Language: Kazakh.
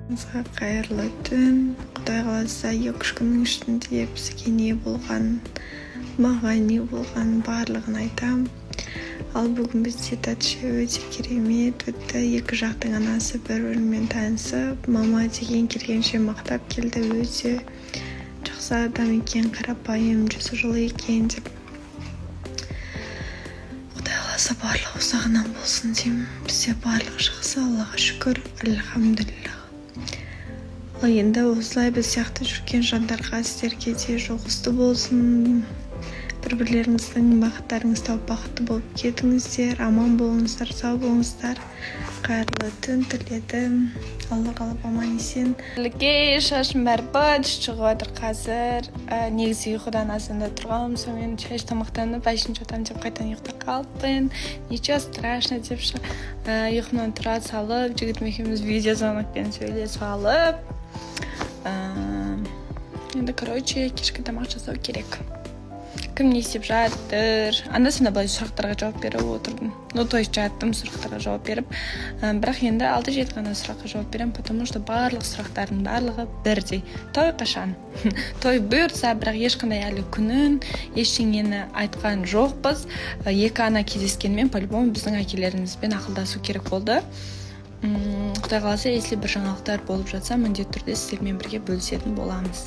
Қайырлы түн! Құдай қаласа, 2-3 күннің ішінде бізге не болған, маған не болған, барлығын айтам. Ал бүгін бізде тәтіше өте керемет өтті. Екі жақтың анасы бір бірімен танысып, мама деген келгенше мақтап келді, өте жақсы адам екен, қарапайым, жүзі жылы екен деп. Құдай қаласа, барлығы ұзағынан болсын деймін. Бізде барлығы жақсы, Аллаға шүкір, альхамдулиллах. Ал енді осылай біз сияқты жүрген жандарға, сіздерге де жұғысты болсын. Бір бірлеріңіздің бақыттарыңызды тауып, бақытты болып кетіңіздер. Аман болыңыздар, сау болыңыздар. Қайырлы түн тіледім. Алла қалап, аман есен. Шашым бәрі быт шығып жатыр қазір. Негізі ұйқыдан азанда тұрғанмын, сонымен шай, тамақтанып, әшейін жатамын деп, қайтадан ұйықтап қалыппын. Ничего страшно деп, ұйқымнан тұра салып, жігітім екеуміз видеозвонокпен сөйлесіп алып, енді, короче, кешкі тамақ жасау керек. Кім не істеп жатыр? Анда санда былай сұрақтарға жауап беріп отырдым, ну, то есть жаттым сұрақтарға жауап беріп. Бірақ енді алты жеті ғана сұраққа жауап беремін, потому что барлық сұрақтардың барлығы бірдей: той қашан? Той бұйыртса, бірақ ешқандай әлі күнін, ештеңені айтқан жоқпыз. Екі ана кездескенімен, по любому біздің әкелерімізбен ақылдасу керек болды. Құдай қаласа, если бір жаңалықтар болып жатса, міндетті түрде сіздермен бірге бөлісетін боламыз.